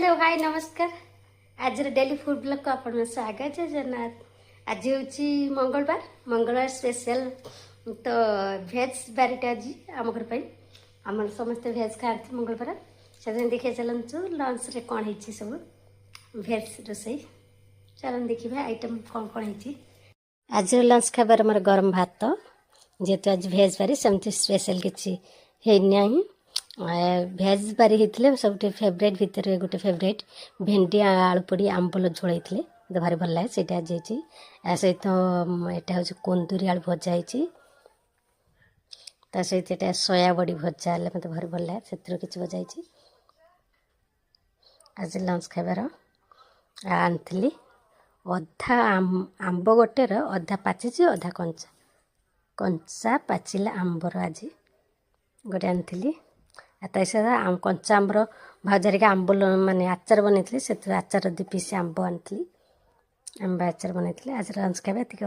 Hello, high, ନମସ୍କାର। ଆଜିର daily food ବ୍ଲଗ୍କୁ ଆପଣଙ୍କ ସ୍ୱାଗତ। ଜୟ ଜଗନ୍ନାଥ। ଆଜି ହେଉଛି ମଙ୍ଗଳବାର। ମଙ୍ଗଳବାର ସ୍ପେଶାଲ ତ ଭେଜ୍ ବାରିଟା ଆଜି ଆମ ଘର ପାଇଁ। ଆମର ସମସ୍ତେ ଭେଜ୍ ଖାଆନ୍ତି ମଙ୍ଗଳବାର। ସେଥିପାଇଁ ଦେଖିବା ଚାଲନ୍ତୁ, ଲଞ୍ଚରେ କ'ଣ ହେଇଛି ସବୁ ଭେଜ୍ ରୋଷେଇ। ଚାଲନ୍ତୁ ଦେଖିବା ଆଇଟମ୍ କ'ଣ କ'ଣ ହେଇଛି। ଆଜିର ଲଞ୍ଚ ଖାଇବାର ଆମର ଗରମ ଭାତ। ଯେହେତୁ ଆଜି ଭେଜ୍ ବାରି, ସେମିତି ସ୍ପେଶାଲ କିଛି ହେଇନି ନାହିଁ। ଭେଜ୍ ବାରି ହେଇଥିଲେ ସବୁଠୁ ଫେଭରେଟ୍ ଭିତରେ ଗୋଟେ ଫେଭରେଟ୍ ଭେଣ୍ଡି ଆଳୁ ପଡ଼ି ଆମ୍ବୁଲ ଝୋଳ ହେଇଥିଲେ ମୋତେ ଭାରି ଭଲ ଲାଗେ। ସେଇଟା ଆଜି ହେଇଛି। ୟା ସହିତ ଏଇଟା ହେଉଛି କୁନ୍ଦୁରି ଆଳୁ ଭଜା ହେଇଛି। ତା ସହିତ ଏଇଟା ସୋୟା ବଡ଼ି ଭଜା ହେଲେ ମୋତେ ଭାରି ଭଲ ଲାଗେ, ସେଥିରୁ କିଛି ଭଜା ହେଇଛି। ଆଜି ଲଞ୍ଚ ଖାଇବାର ଆଣିଥିଲି ଅଧା ଆମ୍ବ, ଗୋଟେର ଅଧା ପାଚିଛି, ଅଧା କଞ୍ଚା। କଞ୍ଚା ପାଚିଲା ଆମ୍ବର ଆଜି ଗୋଟେ ଆଣିଥିଲି। ଆଉ ତା ସହିତ କଞ୍ଚା ଆମ୍ବର ଭାଉଜ ଆମ୍ବୁଲ ମାନେ ଆଚାର ବନେଇଥିଲି, ସେଥିରୁ ଆଚାର 2 ପିସ୍ ଆମ୍ବ ଆଣିଥିଲି। ଆମ୍ବ ଆଚାର ବନେଇଥିଲି। ଆଜି ଲଞ୍ଚ ଖାଇବା ଏତିକି।